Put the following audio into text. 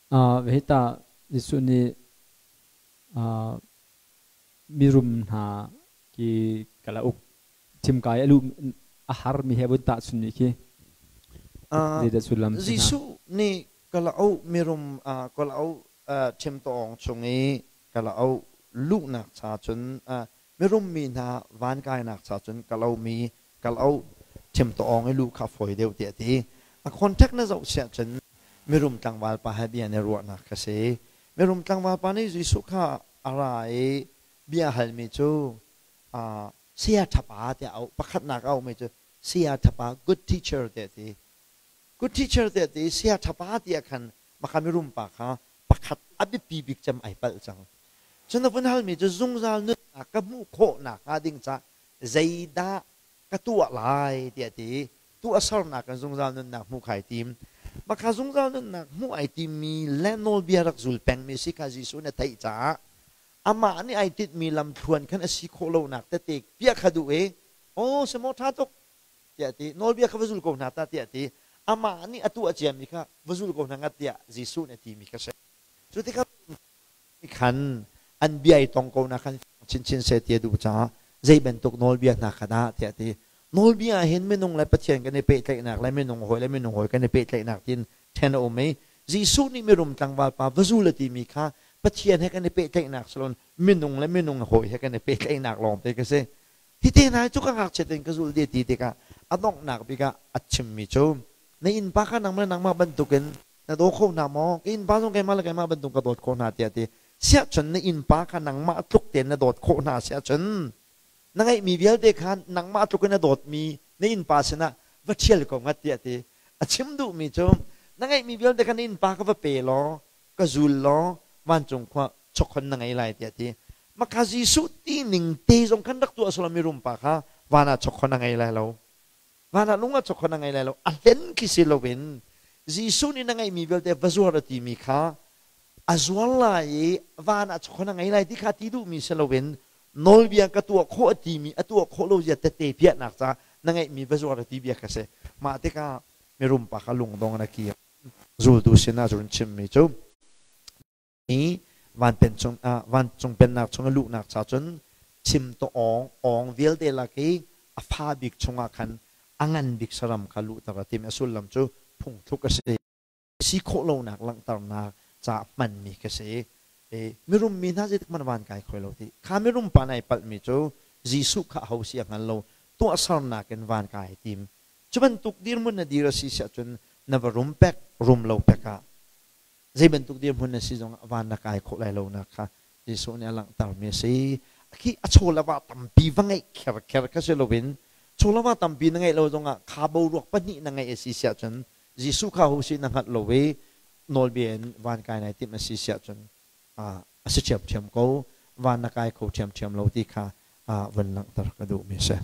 Hita Jesuh nih mirum hna ki kalauk thimkai a lu a har mi he vun tahchun mi khi zeidah sullam si hnga? Jesuh nih kalauk mirum kalauk thimtawng chung i kalauk luhnak cha cun mirum mi hna van kainak cha cun kalo mi kalauk thimtawng i luh kha fawi deuh tiah a ti. A contact na zoh siah cun mirum tlangval pa he bia na ruahnak kha si. Mirum tlangval pa nih Jesuh kha a ra i bia halmi cu saya ṭhapa tiah a auh. Pakhatnak a auhmi cu saya ṭhapa, good teacher tiah a ti. Good teacher tiah a ti. Saya ṭhapa tiah khan maka mirum pa kha pakhat a biapi bik cem ai palh cang. Cun a vun halmi cu zungzal nunnak ka hmuh khawh nakhnga ding ca zeidah ka tuah lai tiah a ti. Tuahsernak in zungzal nunnak hmuh kha ai tim. Maka zungzal nunnak hmuh ai timmi le nawlbia rak zul pengmi si kha Jesuh nih a theih caah amah nih ai tinhmi lamthluan khan a si khawh lonak tete piah kha duh i aw semaw ṭha tuk tiah a ti. Nawlbia kha va zul ko hna ta tiah a ti. Amah nih a tuah ciami kha va zul ko hna ngat tiah Jesuh nih a timi kha si. Cu tikah khan an bia i tong ko na khan chinchin seh ti a duh caah zei bantuk nawlbia hna kha dah tiah a ti. Nawlbia ah hin minung le Pathian kan i pehtlaihnak le minung hawi le minung hawi kan i pehtlaihnak tiin ṭhen a um i Jesuh nih mirum tlangval pa va zul a timi kha Pathian he kan i pehtlaihnak si loin minung le minung hawi he kan i pehtlaihnak lawngte ka si. Hi te hna hi cu ka ngakchiat in ka zul ti ti tikah a donghnak bik ah a chimmi cu na innpa kha nangmah le nangmah bantukin na daw kho hna maw? Ka innpa zong keimah le keimah bantuk ka dawt khawh hna tiah a ti. Siahcun na innpa kha nangmah tluk tein na dawt khawh hna si ahcun na ngeihmi vialte kha nangmah tluk in na dawtmi na innpa sinah va ṭhial ko ngat tiah a ti. A chim duhmi cu na ngeihmi vialte kha na innpa kha va pe law ka zul law vancung khua chokkhon na ngei lai tiah a ti. Maka Jesuh ti ning te zong khan rak tuah selaw mirum pa kha van ah chokkhon a ngei lai lo. Van ah lung a chokkhon a ngei lai lo. A hlen khi si loin Jesuh nih na ngeihmi vialte va zuar a timi kha a zuar lai i van ah chokkhon a ngei lai ti kha ti duhmi si loin nawlbia ka tuah khawh a timi a tuah khawh lo zia tette piahnak caah na ngeihmi va zuar a ti bia kha si. Mah tikah mirum pa kha lungdong in a kir. Zultu sinah cun chimmi cu i vanpen chung ah vancung pennak chung a luhnak cha cun chim to awng awng vialte lak i a fa bik chungah khan a ngan bik saram kha luhter a tim. A sullam cu phungthluk a si. Si khawh lonak langhternak ca hmanmi ka si. E mirum mi hna zeitik hmanh van kai khoi lo ti kha mirum pa nai palhmi cu Jesuh kha ho si a hngal lo, tuahsernak in van kai tim. Cu bantuk dirhmun na dir a si siah cun na va rum pek rum lo pek ah zei bantuk dirhmun na si zongah van na kai khawh lai lonak kha Jesuh nih a langhtermi a si. Khi a chaw le va tampi va ngeih kherkher kha si loin chaw le va tampi na ngeih lo zongah kha boruak pahnih na ngeih a si siah cun Jesuh kha ho si na hngalh lo i nawlbia in van kai nai timh a si siah cun a si ṭhiamṭhiam ko, van na kai kho ṭhiamṭhiam lo ti kha vun langhter ka duhmi a si.